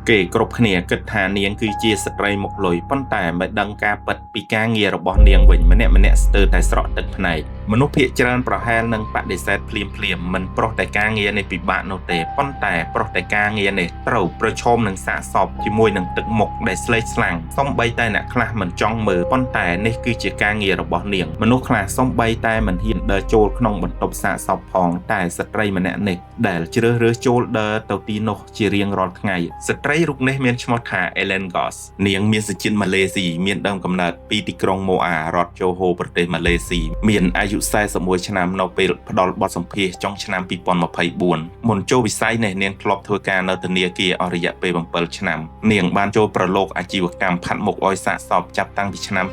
គេគ្រប់គ្នាគិតថានាងគឺជាស្ត្រីមុខលុយប៉ុន្តែមិនដឹងការពិតពីការងាររបស់នាងវិញម្នាក់ៗស្ទើរតែស្រក់ទឹកភ្នែកមនុស្សភាគច្រើនប្រហែលនឹងបដិសេធភ្លាមៗមិនប្រុសតែការងារនេះពិបាកនោះទេប៉ុន្តែប្រុសតែការងារនេះត្រូវប្រឈមនឹងសាកសពជាមួយនឹងទឹកមុខដែលស្លេកស្លាំងសំបីតែអ្នកខ្លះមិនចង់មើលប៉ុន្តែនេះគឺជាការងាររបស់នាងមនុស្សខ្លះសំបីតែមិនហ៊ានដើរចូលក្នុងបន្ទប់សាកសពផងតែស្ត្រីម្នាក់នេះដែលជ្រើសរើសចូលដើរទៅទីនោះជារៀងរាល់ថ្ងៃស្ត្រីរូបនេះមានឈ្មោះថា Ellen Goss នាងមានសញ្ជាតិម៉ាឡេស៊ីមានដើមកំណើតពីទីក្រុងម៉ូអារដ្ឋជូហូប្រទេសម៉ាឡេស៊ីមានអាយុ41ឆ្នាំនៅពេលផ្ដល់បទសម្ភាសន៍ចុងឆ្នាំ2024មុនចូលវិស័យនេះនាងធ្លាប់ធ្វើការនៅធនាគារអស់រយៈពេល7ឆ្នាំនាងបានចូលប្រឡូកអាជីវកម្មផាត់មុខឲ្យសាកសពចាប់តាំងពីឆ្នាំ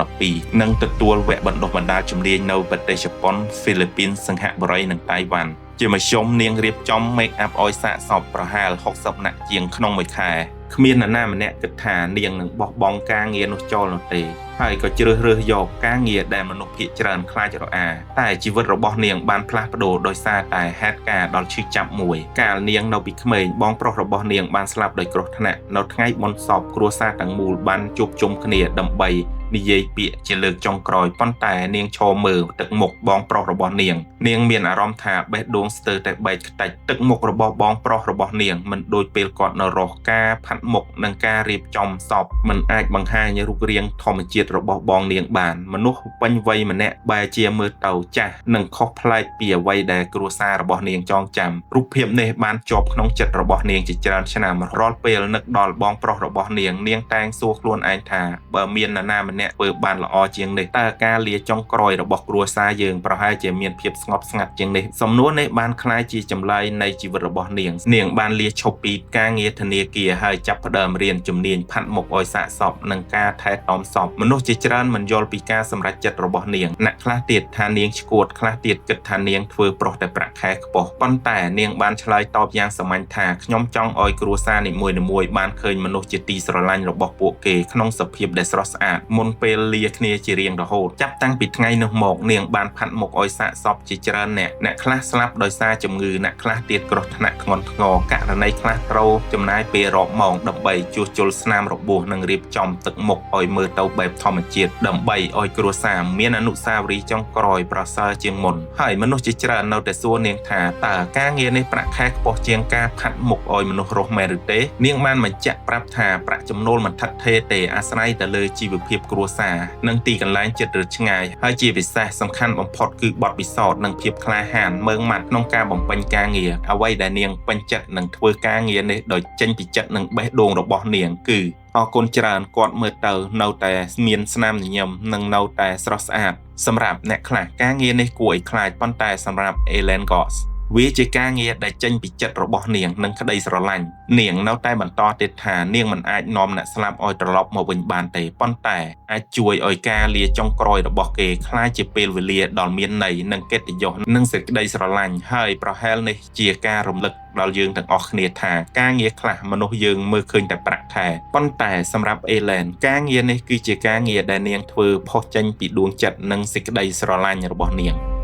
2012និងទទួលវគ្គបណ្ដុះបណ្ដាលជំនាញនៅប្រទេសជប៉ុនហ្វីលីពីនសិង្ហបុរីនិងតៃវ៉ាន់ជាមធ្យមនាងរៀបចំ make up ឲ្យសាកសពប្រហែល60នាក់ជាងក្នុងមួយខែគ្មាននរណាម្នាក់គិតថានាងនឹងបោះបង់ការងារនោះចោលនោះទេហើយក៏ជ្រើសរើសយកការងារដែលមនុស្សភាគច្រើនខ្លាចរអាតែជីវិតរបស់នាងបានផ្លាស់ប្ដូរដោយសារតែហេតុការណ៍ដ៏ឈឺចាប់មួយកាលនាងនៅពីក្មេងបងប្រុសរបស់នាងបានស្លាប់ដោយគ្រោះថ្នាក់នៅថ្ងៃបុណ្យសពគ្រួសារទាំងមូលបានជួបជុំគ្នាដើម្បីនិយាយពាក្យជាលើកចុងក្រោយប៉ុន្តែនាងឈរមើលទឹកមុខបងប្រុសរបស់នាងនាងមានអារម្មណ៍ថាបេះដូងស្ទើរតែបែកខ្ទេចទឹកមុខរបស់បងប្រុសរបស់នាងមិនដូចពេលគាត់នៅរស់ការផាត់មុខនិងការរៀបចំសពមិនអាចបង្ហាញរូបរាងធម្មជាតិរបស់បងនាងបានមនុស្សពេញវ័យម្នាក់បែរជាមើលទៅចាស់និងខុសប្លែកពីអ្វីដែលគ្រួសាររបស់នាងចងចាំរូបភាពនេះបានជាប់ក្នុងចិត្តរបស់នាងជាច្រើនឆ្នាំរាល់ពេលនឹកដល់បងប្រុសរបស់នាងនាងតែងសួរខ្លួនឯងថាបើមាននរណាម្នាក់ធ្វើបានល្អជាងនេះតើការលាចុងក្រោយរបស់គ្រួសារយើងប្រហែលជាមានភាពស្ងប់ស្ងាត់ជាងនេះសំណួរនេះបានក្លាយជាចម្លើយនៃជីវិតរបស់នាងនាងបានលាឈប់ពីការងារធនាគារហើយចាប់ផ្ដើមរៀនជំនាញផាត់មុខឲ្យសាកសពនិងការថែទាំសពមនុស្សជាច្រើនមិនយល់ពីការសម្រេចចិត្តរបស់នាងអ្នកខ្លះទៀតថានាងឆ្កួតខ្លះទៀតគិតថានាងធ្វើប្រុសតែប្រាក់ខែខ្ពស់ប៉ុន្តែនាងបានឆ្លើយតបយ៉ាងសាមញ្ញថាខ្ញុំចង់ឲ្យគ្រួសារនីមួយៗបានឃើញមនុស្សជាទីស្រឡាញ់របស់ពួកគេក្នុងសភាពដែលស្រស់ស្អាតមុនពេលលាគ្នាជារៀងរហូតចាប់តាំងពីថ្ងៃនោះមកនាងបានផាត់មុខឲ្យសាកសពជាច្រើនអ្នកអ្នកខ្លះស្លាប់ដោយសារជំងឺអ្នកខ្លះទៀតគ្រោះថ្នាក់ធ្ងន់ធ្ងរករណីខ្លះត្រូវចំណាយពេលរាប់ម៉ោងដើម្បីជួសជុលស្នាមរបួសនិងរៀបចំទឹកមុខឲ្យមើលទៅបែបធម្មជាតិដើម្បីឲ្យគ្រួសារមានអនុស្សាវរីយ៍ចុងក្រោយប្រសើរជាងមុនហើយមនុស្សជាច្រើននៅតែសួរនាងថាតើការងារនេះប្រាក់ខែខ្ពស់ជាងការផាត់មុខឲ្យមនុស្សរស់មែនឬទេនាងបានបញ្ជាក់ប្រាប់ថាប្រាក់ចំណូលមិនថិតថេរទេអាស្រ័យទៅលើជីវភាពគ្រួសារនិងទីកន្លែងជិតឬឆ្ងាយហើយជាពិសេសសំខាន់បំផុតគឺបទពិសោធន៍និងភាពក្លាហានម៉ឺងម៉ាត់ក្នុងការបំពេញការងារអ្វីដែលនាងពេញចិត្តនឹងធ្វើការងារនេះដោយចេញពីចិត្តនិងបេះដូងរបស់នាងគឺអរគុណច្រើនគាត់មើលទៅនៅតែមានស្នាមញញឹមនិងនៅតែស្រស់ស្អាតសម្រាប់អ្នកខ្លះការងារនេះគួរឲ្យខ្លាចប៉ុន្តែសម្រាប់ Ellen Goss វាជាការងារដែលចេញពីចិត្តរបស់នាងនិងក្តីស្រឡាញ់នាងនៅតែបន្តទៀតថានាងមិនអាចនាំអ្នកស្លាប់ឲ្យត្រឡប់មកវិញបានទេប៉ុន្តែអាចជួយឲ្យការលាចុងក្រោយរបស់គេក្លាយជាពេលវេលាដ៏មានន័យនិងកិត្តិយសនិងសេចក្តីស្រឡាញ់ហើយប្រហែលនេះជាការរំលឹកដល់យើងទាំងអស់គ្នាថាការងារខ្លះមនុស្សយើងមើលឃើញតែប្រាក់ខែប៉ុន្តែសម្រាប់អេឡែនការងារនេះគឺជាការងារដែលនាងធ្វើផុសចេញពីដួងចិត្តនិងសេចក្តីស្រឡាញ់របស់នាង។